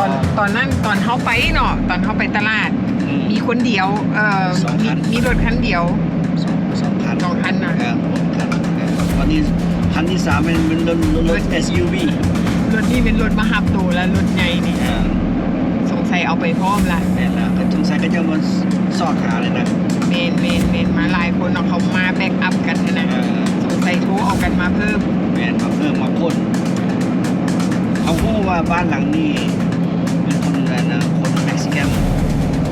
ຕອນ ຕອນນັ້ນ ຕອນເຮົາໄປເນາະ ຕອນເຮົາໄປຕະຫຼາດ ອືມ ມີຄົນດຽວ ເອີ ມີ ສອງຄັນ ມີລົດຄັນດຽວ ສອງ ສອງຄັນ ສອງຄັນນະ ເອີ ສອງຄັນ ເອີ ຕອນນີ້ຄັນທີສາມແມ່ນ ແມ່ນລົດ ລົດ ລົດ ເອັສຢູວີ ລົດນີ້ແມ່ນລົດມາຮັບໂຕລະ ລົດໃຫຍ່ນີ້ ເອີ ສົງໄສເອົາໄປພ້ອມລະ ແມ່ນລະ ສົງໄສເຂົາເຈົ້າມາຊອກຫາເລີຍນະ ແມ່ນໆໆ ມາຫຼາຍຄົນເນາະ ເຂົາມາແບັກອັບກັນຫັ້ນນະ ເອີ ສົງໄສໂທເອົາກັນມາເພີ່ມ ແມ່ນ ມາເພີ່ມ ມາຄົ້ນ ເຮົາຮູ້ວ່າບ້ານຫຼັງນີ້ເປັນຄົນ ອັນ ຄົນເມັກຊິກັນ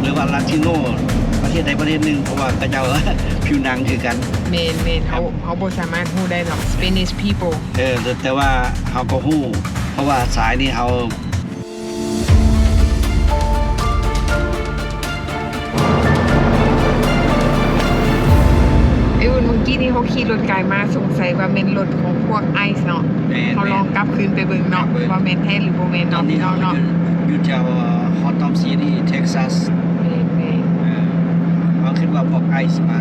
ຫຼືວ່າລາຕິໂນ ປະເທດໃດປະເທດໜຶ່ງ ເພາະວ່າເຂົາເຈົ້າຜິວໜັງຄືກັນ ແມ່ນໆ ເຮົາ ເຮົາບໍ່ສາມາດຮູ້ໄດ້ດອກ Spanish people ເອີ ແຕ່ ແຕ່ວ່າເຮົາກໍຮູ້ ເພາະວ່າສາຍນີ້ເຮົາ ໄອ້ອຸ່ນ ເມື່ອກີ້ນີ້ເຮົາຂີ່ລົດກາຍມາ ສົງໄສວ່າແມ່ນລົດຂອງພວກໄອສ໌ເນາະ ແມ່ນໆ ເຮົາລອງກັບຄືນໄປເບິ່ງເນາະ ກັບເບິ່ງ ວ່າແມ່ນແທ້ຫຼືບໍ່ແມ່ນເນາະ ຕອນນີ້ເຮົາ ເນາະ ຢູ່ ຢູ່ແຖວ Hawthorne City Texas ແມ່ນໆ ເອີ ເຮົາຄິດວ່າພວກໄອສ໌ມາ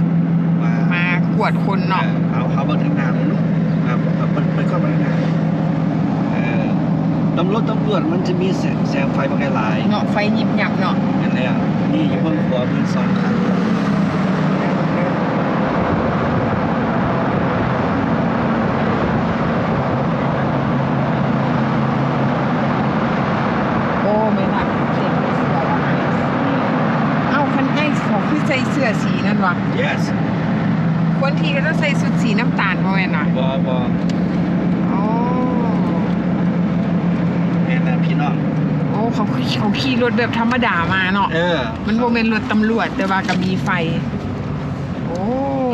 ມາ ມາກວດຄົນເນາະ ເອີ ເຮົາ ເຮົາເບິ່ງທາງໜ້າເບິ່ງ ອ່າ ເບິ່ງ ເບິ່ງກ່ອນ ເບິ່ງທາງໜ້າ ເອີ ຕຳ ລົດຕຳຫຼວດມັນຈະມີແສງ ແສງໄຟບັກຫຼາຍໆ ເນາະ ໄຟຍິບຍັບເນາະ ແມ່ນແລ້ວ ນີ້ຢູ່ເບື້ອງຂວາມືສອງຄັນ ໂອ້ ແມ່ນລະ ເຫັນເສື້ອລະ ອືມ ເອົ້າ ຄັນໄອສ໌ເຂົາຄືໃສ່ເສື້ອສີນັ້ນຫວາ? Yes ຄົນທີ່ເຂົາເຈົ້າໃສ່ຊຸດສີນ້ຳຕານບໍ່ແມ່ນຫວາ? ບໍ່ ບໍ່ ອໍ ແມ່ນແລ້ວພີ່ນ້ອງ ໂອ້ ເຂົາ ເຂົາຂີ່ລົດແບບທຳມະດາມາເນາະ ເອີ ມັນບໍ່ແມ່ນລົດຕຳຫຼວດ ແຕ່ວ່າກໍມີໄຟ ໂອ້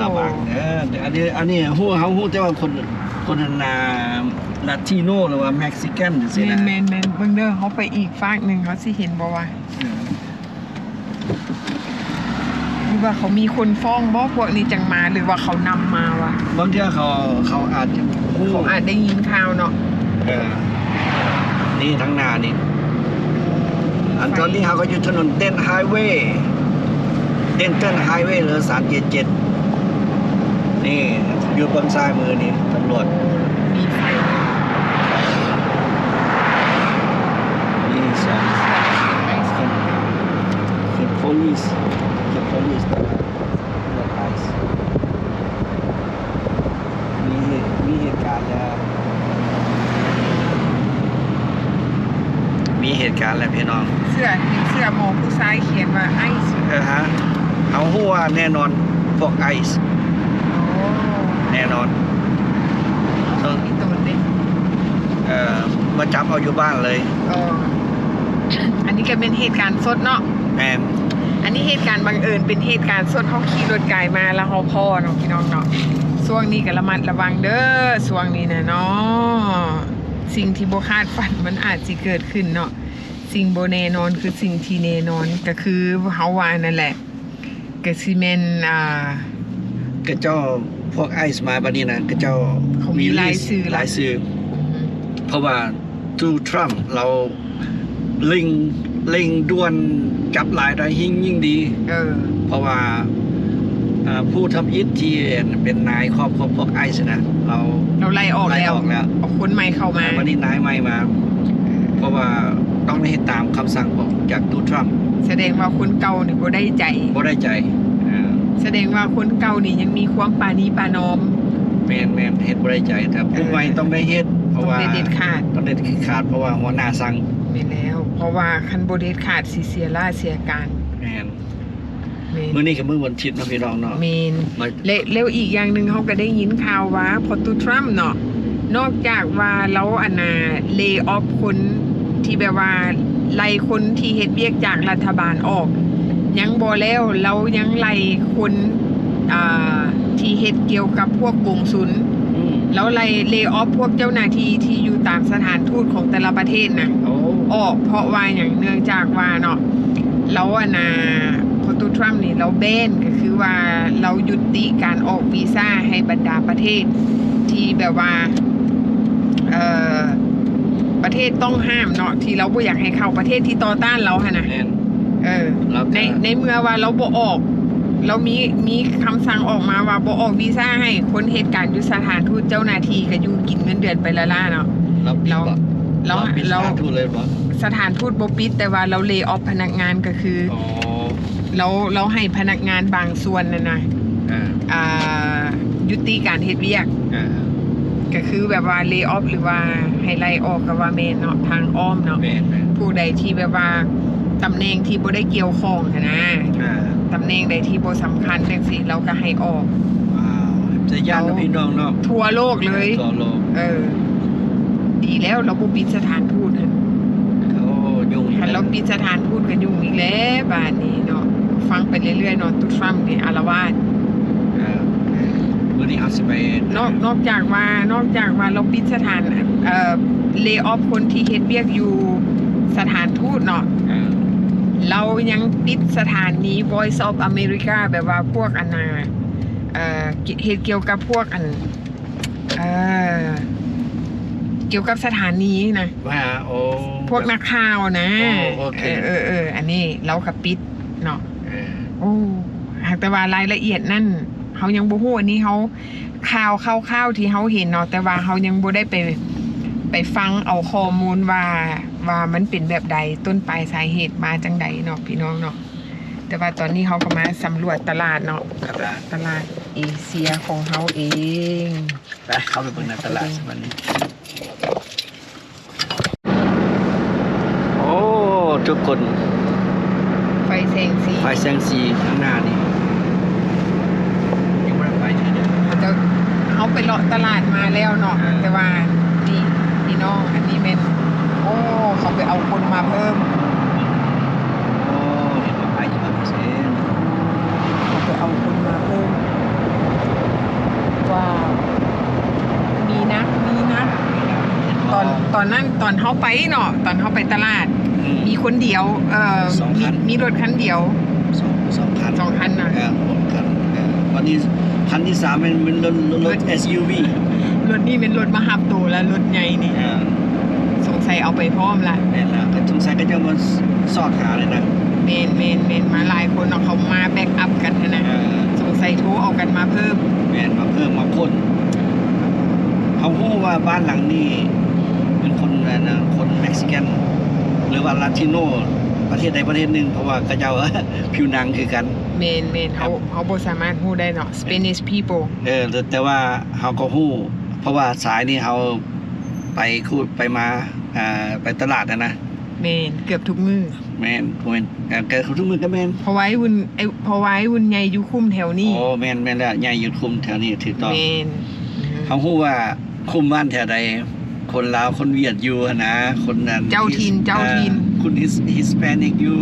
ລະວັງເດີ ອັນນີ້ ອັນນີ້ຮູ້ ເຮົາຮູ້ແຕ່ວ່າຄົນ ຄົນອັນນາ ລາຕິໂນ ຫຼືວ່າເມັກຊິກັນຈັ່ງຊີ້ນະ ແມ່ນໆໆ ເບິ່ງເດີ ເຮົາໄປອີກຟາກໜຶ່ງ ເຮົາຊິເຫັນບໍ່ວ່າ ເອີ ຫຼືວ່າເຂົາມີຄົນຟ້ອງບໍ່ ພວກນີ້ຈັ່ງມາ ຫຼືວ່າເຂົານຳມາວະ? ບາງເທື່ອເຂົາ ເຂົາອາດຈະຮູ້ ເຂົາອາດໄດ້ຍິນຂ່າວເນາະ ເອີ ນີ້ທາງໜ້ານີ້ ອັນຕອນນີ້ເຮົາກໍຢູ່ຖະໜົນ Denton Highway Denton Highway ຫຼື ສາມເຈັດເຈັດ ນີ້ ຢູ່ເບື້ອງຊ້າຍມືນີ້ ຕຳຫຼວດ ມີໄຟ ມີສອງ police police ມີເຫດ ມີເຫດການແລ້ວ ມີເຫດການແລ້ວພີ່ນ້ອງ ເສື້ອ ເຫັນເສື້ອໝໍຜູ້ຊາຍຂຽນວ່າໄອສ໌ ເອີ ຮະ ເຮົາຮູ້ວ່າແນ່ນອນພວກໄອສ໌ ໂອ້ ແນ່ນອນ ເອີ ມາຈັບເອົາຢູ່ບ້ານເລີຍ ເອີ ອັນນີ້ກໍແມ່ນເຫດການສົດເນາະ ແມ່ນ ອັນນີ້ເຫດການບັງເອີນ ເປັນເຫດການສົດ ເຮົາຂີ່ລົດກາຍມາ ແລ້ວເຮົາພໍ້ເນາະ ພີ່ນ້ອງເນາະ ຊ່ວງນີ້ກໍລະມັດລະວັງເດີ ຊ່ວງນີ້ນະເນາະ ສິ່ງທີ່ບໍ່ຄາດຝັນມັນອາດຊິເກີດຂຶ້ນເນາະ ສິ່ງບໍ່ແນ່ນອນຄືສິ່ງທີ່ແນ່ນອນ ກໍຄືເຮົາວ່ານັ້ນແຫຼະ ກໍຊິແມ່ນ ອ່າ ຂະເຈົ້າ ພວກໄອສ໌ມາບັດນີ້ນະ ຂະເຈົ້າ ເຂົາມີລາຍຊື່ ລາຍຊື່ ອືມ ເພາະວ່າ ໂດນັລ ທຣຳ ລາວເລັ່ງ ເລັ່ງດ່ວນ ຈັບຫຼາຍໄດ້ຍິ່ງ ຍິ່ງດີ ເອີ ເພາະວ່າ ອ່າ ຜູ້ທຳອິດທີ່ເປັນນາຍຄອບຄົວພວກໄອສ໌ນະ ລາວ ລາວໄລ່ອອກແລ້ວ ໄລ່ອອກແລ້ວ ເອົາຄົນໃໝ່ເຂົ້າມາ ອ່າ ບັດນີ້ນາຍໃໝ່ມາ ເພາະວ່າຕ້ອງໄດ້ເຮັດຕາມຄຳສັ່ງຂອງ ຈາກໂດນັລ ທຣຳ ສະແດງວ່າຄົນເກົ່ານີ້ບໍ່ໄດ້ໃຈ ບໍ່ໄດ້ໃຈ ເອີ ສະແດງວ່າຄົນເກົ່ານີ້ຍັງມີຄວາມປານີປະນອມ ແມ່ນໆ ເຮັດບໍ່ໄດ້ໃຈ ແຕ່ຜູ້ໃໝ່ ເອີ ຕ້ອງໄດ້ເຮັດ ເພາະວ່າ ຕ້ອງໄດ້ເດັດຂາດ ຕ້ອງໄດ້ເດັດຂາດ ເພາະວ່າຫົວໜ້າສັ່ງ ແມ່ນແລ້ວ ເພາະວ່າຄັນບໍ່ເດັດຂາດຊິເສຍຫຼ້າເສຍການ ແມ່ນ ແມ່ນ ມື້ນີ້ກໍມື້ວັນທິດເນາະ ພີ່ນ້ອງເນາະ ແມ່ນ ແລະ ແລ້ວອີກຢ່າງໜຶ່ງ ເຮົາກໍໄດ້ຍິນຂ່າວວ່າ ພອດໂຕທຣຳເນາະ ນອກຈາກວ່າລາວ ອັນນ່າ ເລອອຟຄົນທີ່ແບບວ່າ ໄລ່ຄົນທີ່ເຮັດວຽກຈາກລັດຖະບານອອກ ຍັງບໍ່ແລ້ວ ລາວຍັງໄລ່ຄົນ ອ່າ ທີ່ເຮັດກ່ຽວກັບພວກກົງສຸນ ອືມ ລາວໄລ່ ເລອອຟພວກເຈົ້າໜ້າທີ່ທີ່ຢູ່ຕາມສະຖານທູດຂອງແຕ່ລະປະເທດນະ ໂອ້ ອອກ ເພາະວ່າຫຍັງ? ເນື່ອງຈາກວ່າເນາະ ລາວ ອັນນ່າ ໂດນັລ ທຣຳນີ້ ລາວແບນ ກໍຄືວ່າລາວຍຸຕິການອອກວີຊາໃຫ້ບັນດາປະເທດທີ່ແບບວ່າ ເອີ ປະເທດຕ້ອງຫ້າມເນາະ ທີ່ລາວບໍ່ຢາກໃຫ້ເຂົ້າ ປະເທດທີ່ຕໍ່ຕ້ານລາວຫັ້ນນະ ແມ່ນ ເອີ ໃນ ໃນເມື່ອວ່າລາວບໍ່ອອກ ລາວມີ ມີຄຳສັ່ງອອກມາວ່າບໍ່ອອກວີຊາໃຫ້ຄົນເຮັດການຢູ່ສະຖານທູດ ເຈົ້າໜ້າທີ່ກໍຢູ່ກິນເງິນເດືອນໄປລ້າໆເນາະ ລາວ ລາວ ລາວປິດສະຖານທູດເລີຍບໍ່? ສະຖານທູດບໍ່ປິດ ແຕ່ວ່າລາວ lay off ພະນັກງານ ກໍຄື ອໍ ລາວ ລາວໃຫ້ພະນັກງານບາງສ່ວນນັ້ນນະ ອ່າ ອ່າ ຢຸດຕິການເຮັດວຽກ ອ່າ ກໍຄືແບບວ່າ lay off ຫຼືວ່າໃຫ້ໄລ່ອອກກໍວ່າແມ່ນເນາະ ທາງອ້ອມເນາະ ແມ່ນໆ ຜູ້ໃດທີ່ແບບວ່າຕຳແໜ່ງທີ່ບໍ່ໄດ້ກ່ຽວຂ້ອງຫັ້ນນະ ອ່າ ຕຳແໜ່ງໃດທີ່ບໍ່ສຳຄັນຈັ່ງຊີ້ ລາວກໍໃຫ້ອອກ ວ້າວ ຈະຢ້ານເນາະພີ່ນ້ອງເນາະ ທົ່ວໂລກເລີຍ ທົ່ວໂລກ ເອີ ດີແລ້ວລາວບໍ່ປິດສະຖານທູດຫັ້ນ ໂອ້ ຫຍຸ້ງອີກ ຄັນລາວປິດສະຖານທູດກໍຫຍຸ້ງອີກແລ້ວບາດນີ້ເນາະ ຟັງໄປເລື້ອຍໆເນາະ ຕູທຣຳນີ້ອາລະວາດ ເອີ ມື້ນີ້ເຮົາຊິໄປ ນອກ ນອກຈາກວ່າ ນອກຈາກວ່າລາວປິດສະຖານ ເອີ lay off ຄົນທີ່ເຮັດວຽກຢູ່ສະຖານທູດເນາະ ເອີ ລາວຍັງປິດສະຖານນີ Voice of America ແບບວ່າພວກອັນນ່າ ເອີ ເຮັດກ່ຽວກັບພວກອັນ ເອີ ກ່ຽວກັບສະຖານີນະ ວ່າ ໂອ້ ພວກນັກຂ່າວນະ ໂອ້ ໂອເຄ ເອີ ເອີ ເອີ ອັນນີ້ລາວກໍປິດເນາະ ເອີ ໂອ້ ຫາກແຕ່ວ່າລາຍລະອຽດນັ້ນເຮົາຍັງບໍ່ຮູ້ ອັນນີ້ເຮົາ ຂ່າວຄ່າວໆທີ່ເຮົາເຫັນເນາະ ແຕ່ວ່າເຮົາຍັງບໍ່ໄດ້ໄປ ໄປຟັງເອົາຂໍ້ມູນວ່າ ວ່າມັນເປັນແບບໃດ ຕົ້ນປາຍສາເຫດມາຈັ່ງໃດເນາະ ພີ່ນ້ອງເນາະ. ແຕ່ວ່າຕອນນີ້ເຮົາກໍມາສຳຫຼວດຕະຫຼາດເນາະ ຕະຫຼາດ ຕະຫຼາດເອເຊຍຂອງເຮົາເອງ. ໄປ ເຂົ້າໄປເບິ່ງໃນຕະຫຼາດ ສະບັດນີ້. ໂອ້ ທຸກຄົນ ໄຟແສງສີ ໄຟແສງສີຂ້າງໜ້ານີ້ ຍັງບໍ່ໄດ້ໄປເທື່ອເດີ. ເຂົາເຈົ້າ ເຮົາໄປເລາະຕະຫຼາດມາແລ້ວເນາະ ເອີ ແຕ່ວ່ານີ້ ພີ່ນ້ອງ ອັນນີ້ແມ່ນ ໂອ້ ເຂົາໄປເອົາຄົນມາເພີ່ມ. ໂອ້ ເຫັນວ່າໄປຢູ່ ເຂົາໄປເອົາຄົນມາເພີ່ມ. ວ້າວ ມີນະ ມີນະ. ຕອນ ຕອນນັ້ນ ຕອນເຮົາໄປເນາະ ຕອນເຮົາໄປຕະຫຼາດ ອືມ ມີຄົນດຽວ ເອີ ມີ ມີລົດຄັນດຽວ ສອງ ສອງຄັນ ສອງຄັນນະ ເອີ ສອງຄັນ ເອີ ບັດນີ້ຄັນທີສາມແມ່ນ ແມ່ນລົດ ລົດ ລົດ ເອັສຢູວີ ລົດນີ້ແມ່ນລົດມາຮັບໂຕລະ ລົດໃຫຍ່ນີ້ ເອີ ສົງໄສເອົາໄປພ້ອມລະ. ແມ່ນລະ ກໍສົງໄສເຂົາເຈົ້າມາຊອກຫາເລີຍນະ. ແມ່ນ ແມ່ນ ແມ່ນ ມາຫຼາຍຄົນເນາະ ເຂົາມາແບັກອັບກັນຫັ້ນນະ ເອີ ສົງໄສໂທເອົາກັນມາເພີ່ມ. ແມ່ນ ມາເພີ່ມ ມາຄົ້ນ. ເຮົາຮູ້ວ່າບ້ານຫຼັງນີ້ເປັນຄົນ ອັນ ຄົນເມັກຊິກັນ ຫຼືວ່າລາຕິໂນ ປະເທດໃດປະເທດໜຶ່ງ ເພາະວ່າເຂົາເຈົ້າຜິວໜັງຄືກັນ. ແມ່ນໆ ເຮົາ ເຮົາບໍ່ສາມາດຮູ້ໄດ້ເນາະ Spanish people. ເອີ ແຕ່ ແຕ່ວ່າເຮົາກໍຮູ້ ເພາະວ່າສາຍນີ້ເຮົາໄປຄູດໄປມາ ອ່າ ໄປຕະຫຼາດຫັ້ນນະ. ແມ່ນ ເກືອບທຸກມື້. ແມ່ນ ບໍ່ແມ່ນ ເອີ ເກືອບທຸກມື້ກໍແມ່ນ ເພາະວ່າອ້າຍວຸນ ເພາະວ່າອ້າຍວຸນໃຫຍ່ຢູ່ຄຸ້ມແຖວນີ້. ໂອ້ ແມ່ນ ແມ່ນແລ້ວ ໃຫຍ່ຢູ່ຄຸ້ມແຖວນີ້ ຖືກຕ້ອງ. ແມ່ນ ເຮົາຮູ້ວ່າຄຸ້ມບ້ານແຖວໃດ ຄົນລາວຄົນຫວຽດຢູ່ຫັ້ນນະ ຄົນນັ້ນ ເຈົ້າຖິ່ນ ເຈົ້າຖິ່ນ ເອີ ຄົນຮິສ Hispanic ຢູ່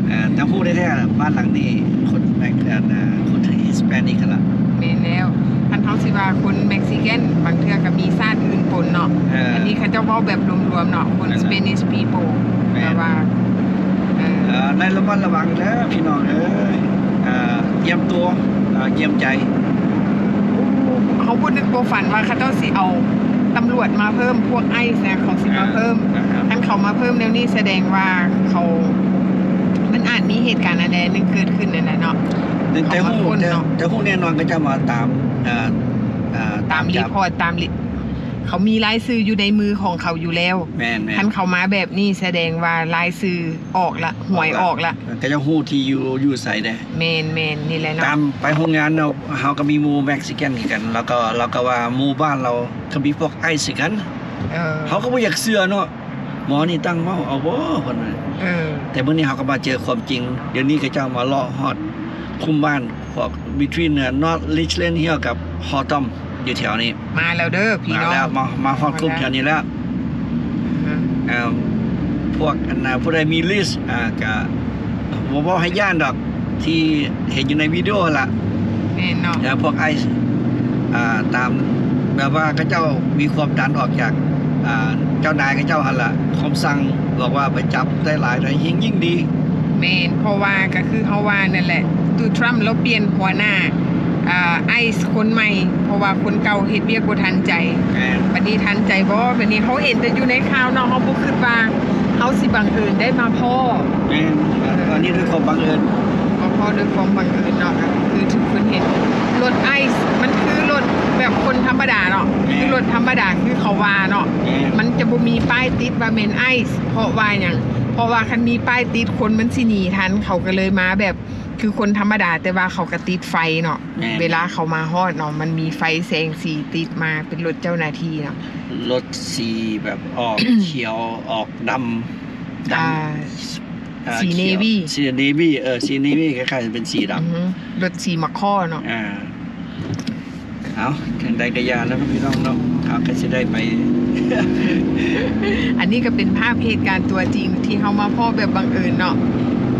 ເອີ ແຕ່ຮູ້ແທ້ໆ ບ້ານຫຼັງນີ້ຄົນແມັກ ອັນ ຄົນ Hispanic ຫັ້ນລະ. ແມ່ນແລ້ວ ຄັນເຮົາຊິວ່າຄົນເມັກຊິກັນ ບາງເທື່ອກໍມີຊາດອື່ນປົນເນາະ. ເອີ ອັນນີ້ເຂົາເຈົ້າເວົ້າແບບລວມໆເນາະ ຄົນ Spanish people ແບບວ່າ ເອີ ໃນລະມັດລະວັງເດີພີ່ນ້ອງເອີຍ ເອີ ຕຽມຕົວ ເອີ ກຽມໃຈ. ເຮົາບໍ່ນຶກບໍ່ຝັນວ່າເຂົາເຈົ້າຊິເອົາຕຳຫຼວດມາເພີ່ມ ພວກໄອສ໌ນະ ເຂົາຊິມາເພີ່ມ. ຄັນເຂົາມາເພີ່ມແນວນີ້ ສະແດງວ່າເຂົາ ມັນອາດມີເຫດການອັນໃດໜຶ່ງເກີດຂຶ້ນນັ້ນແຫຼະເນາະ. ແຕ່ ແຕ່ຮູ້ ແຕ່ຮູ້ແນ່ນອນ ເຂົາເຈົ້າມາຕາມ ເອີ ເອີ ຕາມ ຕາມ report ຕາມ ເຂົາມີລາຍຊື່ຢູ່ໃນມືຂອງເຂົາຢູ່ແລ້ວ. ແມ່ນໆ ຄັນເຂົາມາແບບນີ້ ສະແດງວ່າລາຍຊື່ອອກລະ ຫວຍອອກລະ ເຂົາເຈົ້າຮູ້ທີ່ຢູ່ ຢູ່ໃສເດ້. ແມ່ນໆ ນີ້ແຫຼະເນາະ ຕາມໄປໂຮງງານເນາະ ເຮົາກໍມີໝູ່ເມັກຊິກັນຄືກັນ ແລ້ວກໍ ແລ້ວກໍວ່າໝູ່ບ້ານລາວກໍມີພວກໄອສ໌ຄືກັນ. ເອີ ເຮົາກໍບໍ່ຢາກເຊື່ອເນາະ ໝໍນີ້ຕັ້ງເມົາເອົາບໍ່ ເພິ່ນວ່າ. ເອີ ແຕ່ມື້ນີ້ເຮົາກໍມາເຈີຄວາມຈິງ ດຽວນີ້ເຂົາເຈົ້າມາເລາະຮອດຄຸ້ມບ້ານ ພວກ between North Richland Hill ກັບ Hawthorn ຢູ່ແຖວນີ້. ມາແລ້ວເດີພີ່ນ້ອງ ມາແລ້ວ ມາ ມາຮອດຄຸ້ມແຖວນີ້ແລ້ວ. ເອີ ພວກອັນນ່າ ຜູ້ໃດມີລິສ ອ່າ ກະບໍ່ເວົ້າໃຫ້ຢ້ານດອກ ທີ່ເຫັນຢູ່ໃນວິດີໂອຫັ້ນລະ. ແມ່ນເນາະ ແລ້ວພວກໄອສ໌ ອ່າ ຕາມແບບວ່າເຂົາເຈົ້າມີຄວາມດັນອອກຈາກ ອ່າ ເຈົ້ານາຍເຂົາເຈົ້າຫັ້ນລະ ຄຳສັ່ງບອກວ່າໄປຈັບໄດ້ຫຼາຍໄດ້ຍິ່ງ ຍິ່ງດີ. ແມ່ນ ເພາະວ່າກໍຄືເຮົາວ່ານັ້ນແຫຼະ ຕູທຣຳລາວປ່ຽນຫົວໜ້າ ອ່າ ໄອສ໌ຄົນໃໝ່ ເພາະວ່າຄົນເກົ່າເຮັດວຽກບໍ່ທັນໃຈ. ແມ່ນ ບັດນີ້ທັນໃຈບໍ່? ບັດນີ້ເຮົາເຫັນແຕ່ຢູ່ໃນຂ່າວເນາະ ເຮົາບໍ່ຄິດວ່າເຮົາຊິບັງເອີນໄດ້ມາພໍ້. ແມ່ນ ເອີ ອັນນີ້ດ້ວຍຄວາມບັງເອີນ ມາພໍ້ ກໍດ້ວຍຄວາມບັງເອີນເນາະ ກໍຄືຖືກເພິ່ນເຫັນລົດໄອສ໌ ມັນຄືລົດແບບຄົນທຳມະດາເນາະ ແມ່ນ ຄືລົດທຳມະດາຄືເຂົາວ່າເນາະ ແມ່ນ ມັນຈະບໍ່ມີປ້າຍຕິດວ່າແມ່ນໄອສ໌ ເພາະວ່າຫຍັງ ເພາະວ່າຄັນມີປ້າຍຕິດຄົນມັນຊິໜີທັນ ເຂົາກໍເລີຍມາແບບຄືຄົນທຳມະດາ ແຕ່ວ່າເຂົາກໍຕິດໄຟເນາະ ແມ່ນ ເວລາເຂົາມາຮອດເນາະ ມັນມີໄຟແສງສີຕິດມາ ເປັນລົດເຈົ້າໜ້າທີ່ເນາະ ລົດສີແບບອອກຂຽວ ອອກດຳ ດຳ ອ່າ ອ່າ ສີເນວີ ຂຽວ ສີເນວີ ເອີ ສີເນວີ ຄ້າຍໆເປັນສີດຳ ອືຮຶ ລົດສີໝາກຄໍ່ເນາະ ອ່າ ເອົາ ຈັ່ງໃດກໍຢ່າແລ້ວເນາະພີ່ນ້ອງເນາະ ເຮົາກໍຊິໄດ້ໄປ ອັນນີ້ກໍເປັນພາບເຫດການຕົວຈິງທີ່ເຮົາມາພໍ້ແບບບັງເອີນເນາະ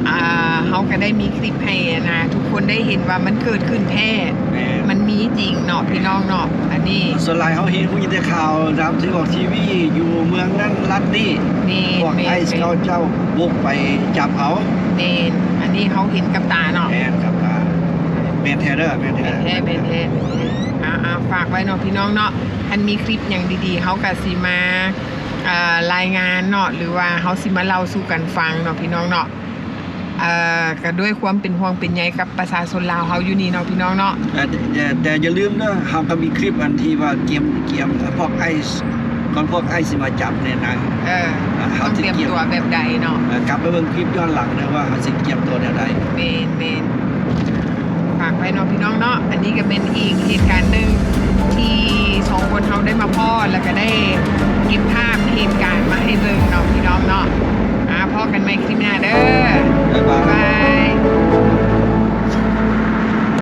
ອ່າ ເຮົາກໍໄດ້ມີຄລິບໃຫ້ ອັນນາ ທຸກຄົນໄດ້ເຫັນວ່າມັນເກີດຂຶ້ນແທ້ ແມ່ນ ມັນມີຈິງເນາະ ແມ່ນ ພີ່ນ້ອງເນາະ ອັນນີ້ ສ່ວນຫຼາຍເຮົາເຫັນ ຮູ້ແຕ່ຂ່າວນຳ ຖືອອກທີວີ ຢູ່ເມືອງນັ້ນລັດນີ້ ແມ່ນ ພວກ ແມ່ນ ໄອສ໌ ແມ່ນ ເຂົາເຈົ້າບຸກໄປຈັບເອົາ ແມ່ນ ອັນນີ້ເຮົາເຫັນກັບຕາເນາະ ແມ່ນກັບຕາ ແມ່ນແທ້ເດີ ແມ່ນແທ້ ແມ່ນແທ້ ແມ່ນແທ້ ອ່າໆ ຝາກໄວ້ເນາະ ພີ່ນ້ອງເນາະ ຄັນມີຄລິບຫຍັງດີໆ ເຮົາກໍຊິມາ ອ່າ ລາຍງານເນາະ ຫຼືວ່າເຮົາຊິມາເລົ່າສູ່ກັນຟັງເນາະ ພີ່ນ້ອງເນາະ ເອີ ກໍດ້ວຍຄວາມເປັນຫ່ວງເປັນໃຍກັບປະຊາຊົນລາວເຮົາຢູ່ນີ້ເນາະ ພີ່ນ້ອງເນາະ ແຕ່ ແຕ່ ແຕ່ຢ່າລືມເດີ ເຮົາກໍມີຄລິບອັນທີ່ວ່າກຽມ ກຽມພວກໄອສ໌ ກ່ອນພວກໄອສ໌ຊິມາຈັບນີ້ນະ ເອີ ເຮົາຕ້ອງຕຽມຕົວແບບໃດເນາະ ເອີ ກັບໄປເບິ່ງຄລິບຍ້ອນຫຼັງເດີວ່າເຮົາຊິກຽມຕົວແນວໃດ ແມ່ນໆ ຝາກໄວ້ເນາະ ພີ່ນ້ອງເນາະ ອັນນີ້ກໍເປັນອີກເຫດການໜຶ່ງທີ່ສອງຄົນເຮົາໄດ້ມາພໍ້ ແລ້ວກໍໄດ້ເກັບພາບເຫດການມາໃຫ້ເບິ່ງເນາະ ພີ່ນ້ອງເນາະ ອ່າ ພໍ້ກັນໃໝ່ຄລິບໜ້າເດີ ບາຍບາຍ ບາຍບາຍ.